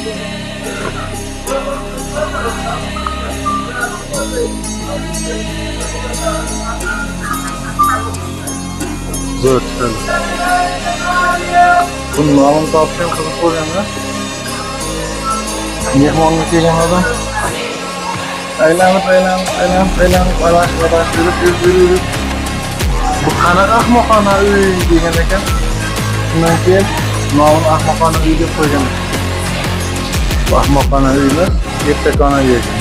Zo'r chiqadi. Buni nomini topish ham qiziq bo'lganda. Mehmonga kelgan odam aylanib, aylanib, aylanib, aylanib, adashib, adashib yurib, yurib, yurib, yurib. Bu qanaqa ahmoqona uy degan ekan. Shundan keyin nomini ahmoqona uy deb qo'ygan. Bu ahmoqona uy emas, ertakona uy ekan.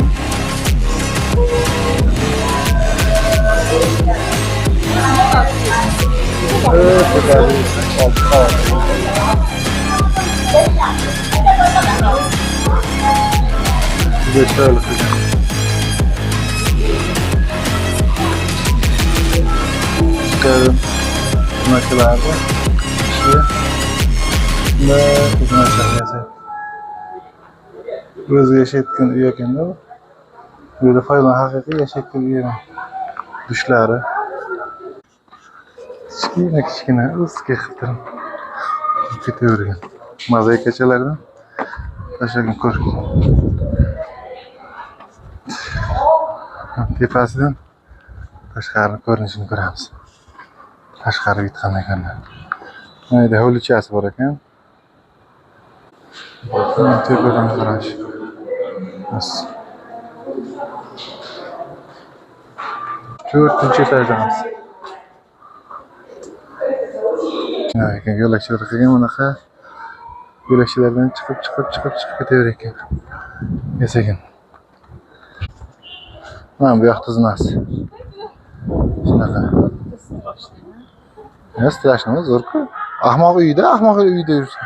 Olti qavat. Juda chiroyli qilgan. Chiqarib nimachilarni ishi bunday yasaydi. O'zi yashayotgan uy ekanda bu. Bu yerda foydalan haqiqiy yashayotgan uy ekan. Dushlari kichkina kichkina ustga qilib turib ketavergan. Mozaikachalardan tashlagan ko'rk. Tepasidan tashqari ko'rinishini ko'ramiz. Tashqari vид qanday ko'rinadi. Mana yerda hovlichasi bor ekan. Tepadan qarash. Bas. 4-chi etajdamiz. Ekan yo'lakchalar qilgan bunaqa yo'lakchalardan chiqib chiqib chiqib chiqib ketaverar ekan. Yasagan. Mana bu yoqda zinasi. Shunaqa. Ya страшно, zo'r-ku. Ahmoq uyda, ahmoq uyda yursin.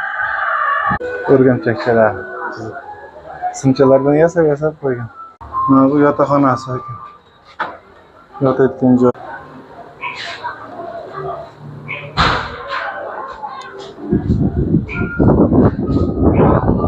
O'rgamchakchalar chizib. Simchalardan yasab yasab qo'ygan. Mana bu yotoqxonasi ekan. Yotayotgan joy.